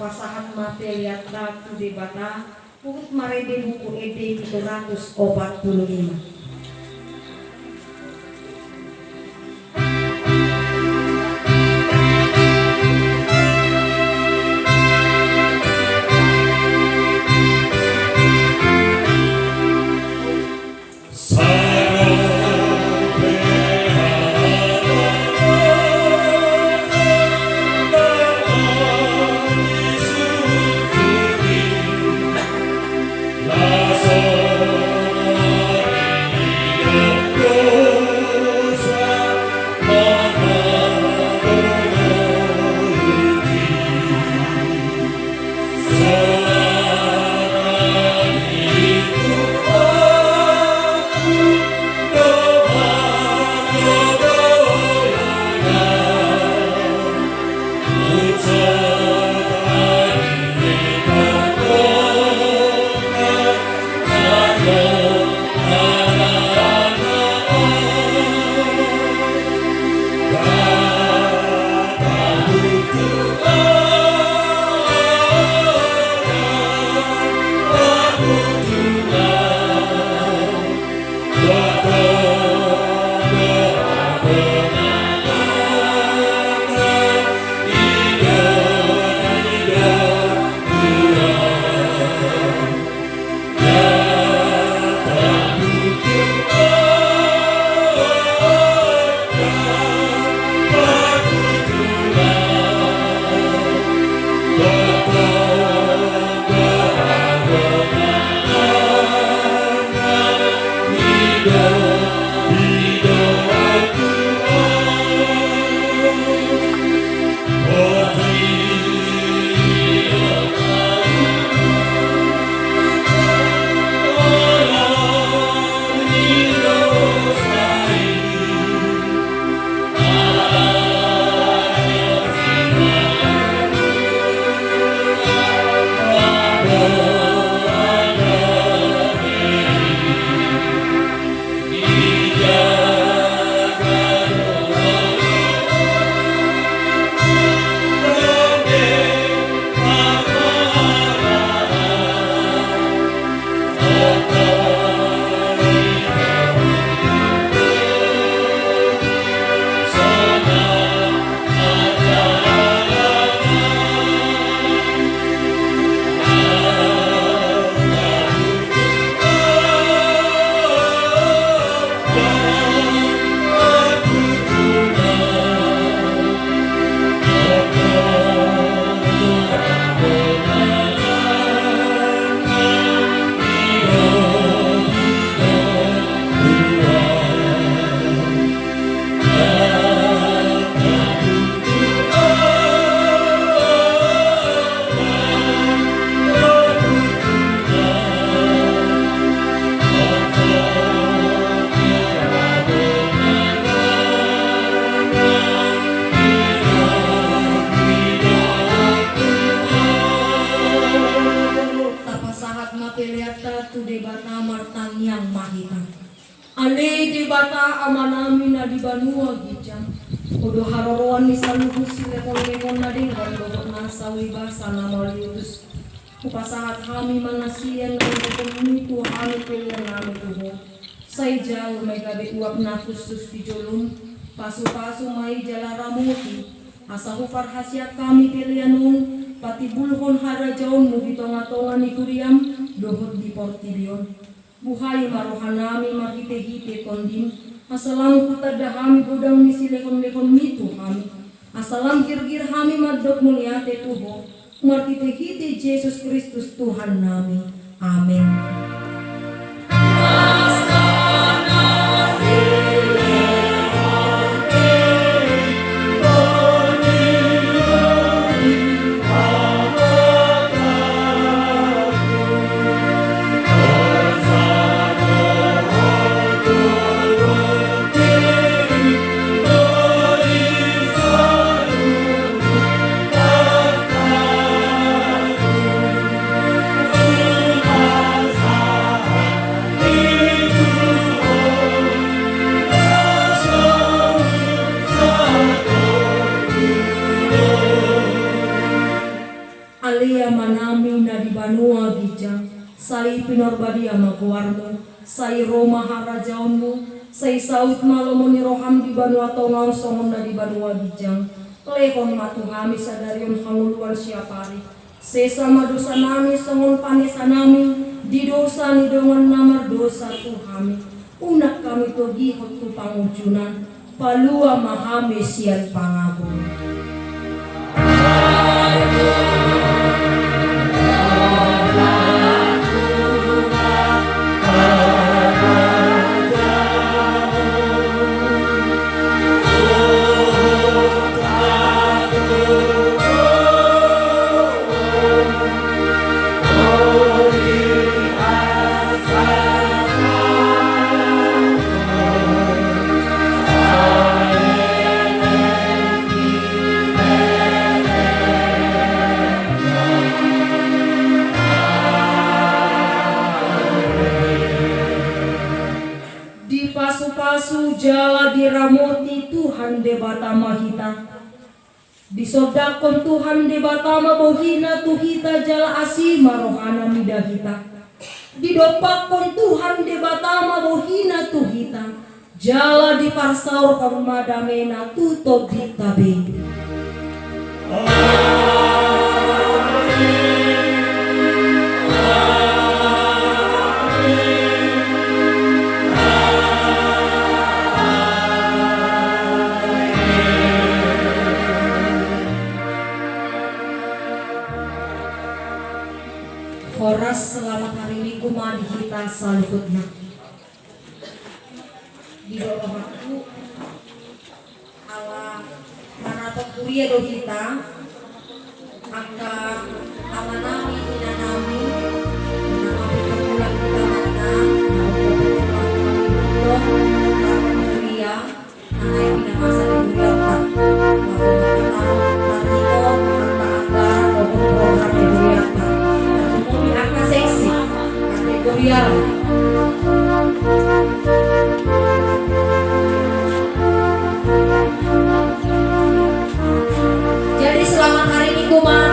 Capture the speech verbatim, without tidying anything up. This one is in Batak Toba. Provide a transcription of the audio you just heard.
Pasahat ma peleanta tu Debata, huhut marende Buku Ende pitu ratus opat pulu lima. Tapasahat ma peleanta tu Debata, martangiang ma hita. Ale Debata Amanami na di banua ginjang, Ho do haroroan ni saluhut silehonlehon na denggan dohot na sauri basa na mauliutus. Hupasahat hami ma na sian na nidokhonMi tu hami pelean nami tu Ho. Sai jalo ma i gabe uap na hushus di joloM, pasupasu ma i jala ramoti, asa huparhasiat hami pelean on, patimbulhon harajaonMu di tongatonga ni huriaM dohot di portibi on. Buhai ma rohanami marhitehite TondiM, asa lam hutanda hami godang ni silehonlehonMi tu hami, asa lam girgir hami mandok mauliate tu Ho, marhitehite Jesus Kristus Tuhannami. Amen. Banua ginjang, sai pinarbadia ma goarmu, sai ro ma harajaonmu, sai saut ma lomo ni roham di banua tonga on songon na di banua ginjang. Lehon ma tu hami sadari on hangoluan siapari. Sesa ma dosanami songon panesanami di dosa ni dongan na mardosa tu hami. Unang hami togihon tu pangunjunan, palua ma hami sian pangago. Dipasupasu jala diramoti Tuhan Debata ma hita. Disondangkon Tuhan Debata ma bohina tu hita jala asi ma rohana mida hita. Didompakkon Tuhan Debata ma bohina tu hita, jala diparsaorhon ma damena tu tondinta be. Horas, selamat hari Minggu ma di hita saluhutna. Didok rohangku, ala marathon kuria do hita, angka amanami, inanami, na mangapulkan hita manang, na mangapulkan hita manang, na mangapulkan hita manang, na naeng pinamasa di hurianta. Lalu mangkatahon tarhitehon angka anggaran maupun program di hurianta. Tarlumobi angka seksi, kategorial. Jadi selamat hari Minggu ma